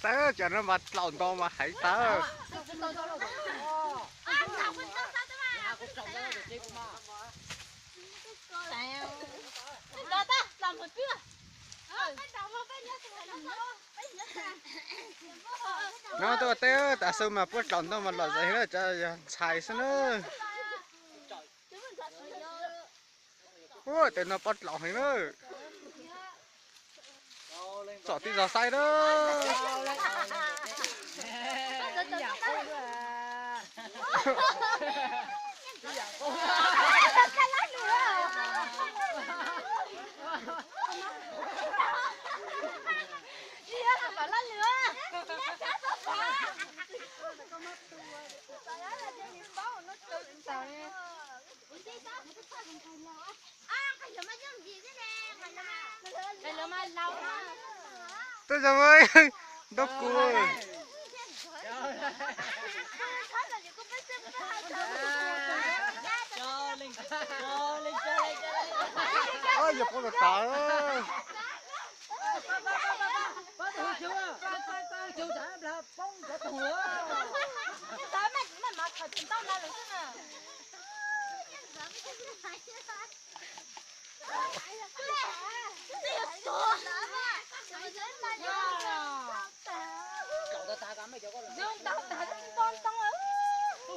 Tawb, cov no mas dlaum ntau mas heev tawb. No tuaj teb tas xu mas puab dlaum ntau mas lom zem heev na, cov yog ntxhais xwb na. Ua tej no pob dlaum heev na. Tsom tib zog saib na. Twb zoo, ntaub kuv. Yog poob tas tas.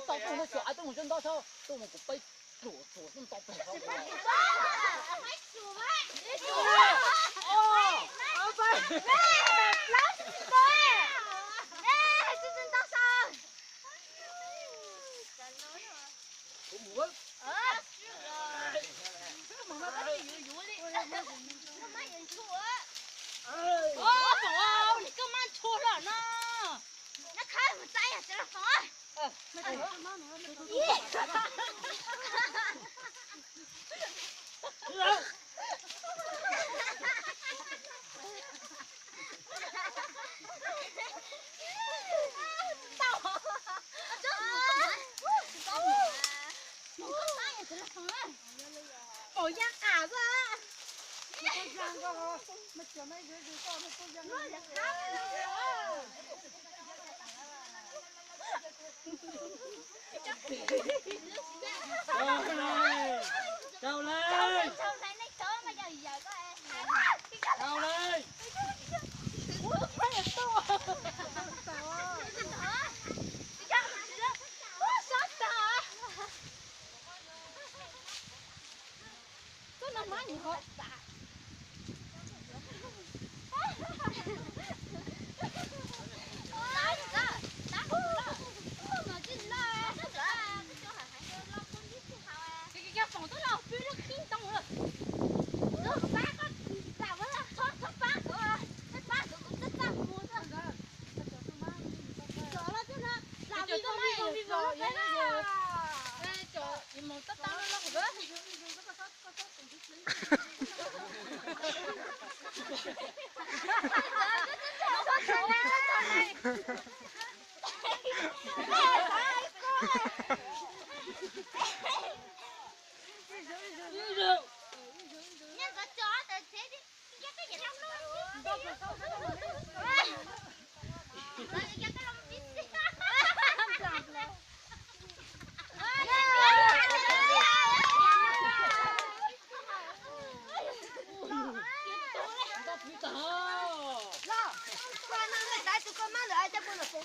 Tuaj mus zoo nto, tuaj mus kuv peb pluas tsuas xwb tau pem.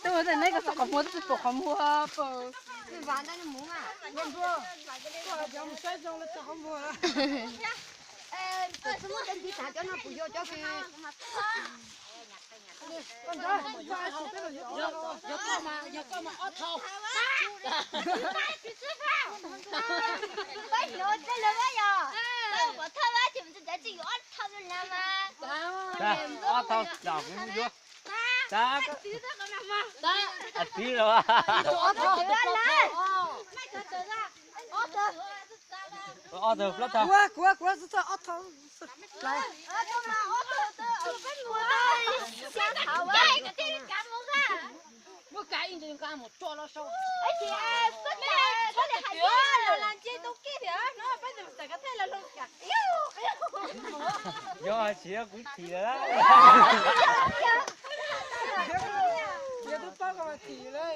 Twb ua ntej neb ko txog qhov muag twb tsis pom qhov muag pw. Saib zoo li tau qhov muag. Txhob muab cov ntiv tas cov no kuv yuav cov kws. Yog koj mas ob thau. Pab yuav tej lawm yog, pab pov thawj pab ces mus txog cov tsis yuav ob thau na mas. Ob thau los kuv yuav. Tib los. Ob tug plaub thau. Kuv, kuv, kuv txog ob thau. Muab kav ib ntsis nqa mus tso los sau. Yog tsis yog kuv thim lawm. Yog tub pab ko mas thim lawm.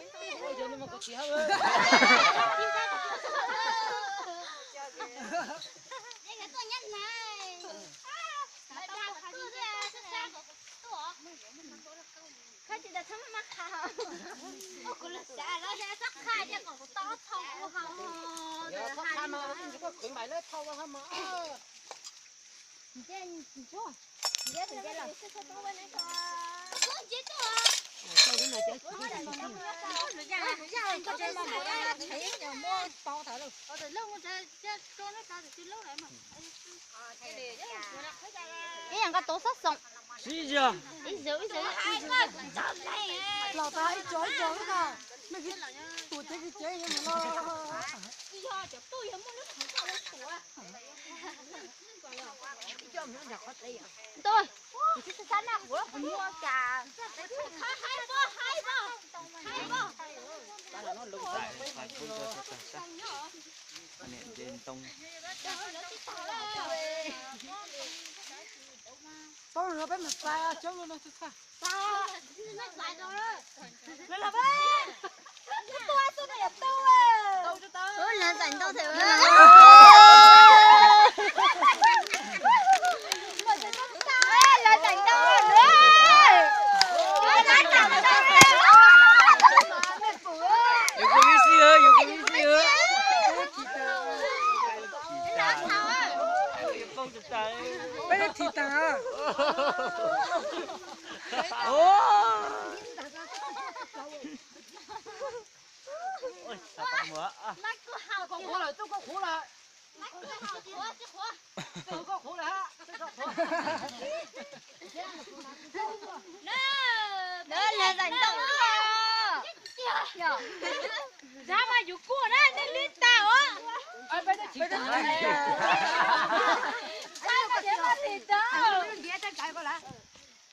Ib yam nqa tau sab xoo. Sib zog. Ib zaug ib zaug. Los tau ib co ib co xwb na. Nej tus cev tus cev yog mus no. Ntuj, kuv tsis xav na kuv kuv muaj cas. Tau lawm peb mus txais coob lawm no txhais. Lawv txais ntau thiab. Lawv txais ntau. Yus kub ib si, yus kub ib si. Peb thim tas. Koj qhuav lawm, koj qhuav lawm. Koj qhuav lawm. Lawv txais ntau. Zab mas yus kub na, nej li tas os.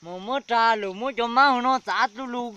Mus muab rau lus muab cov mab hauv no txav dlub lug.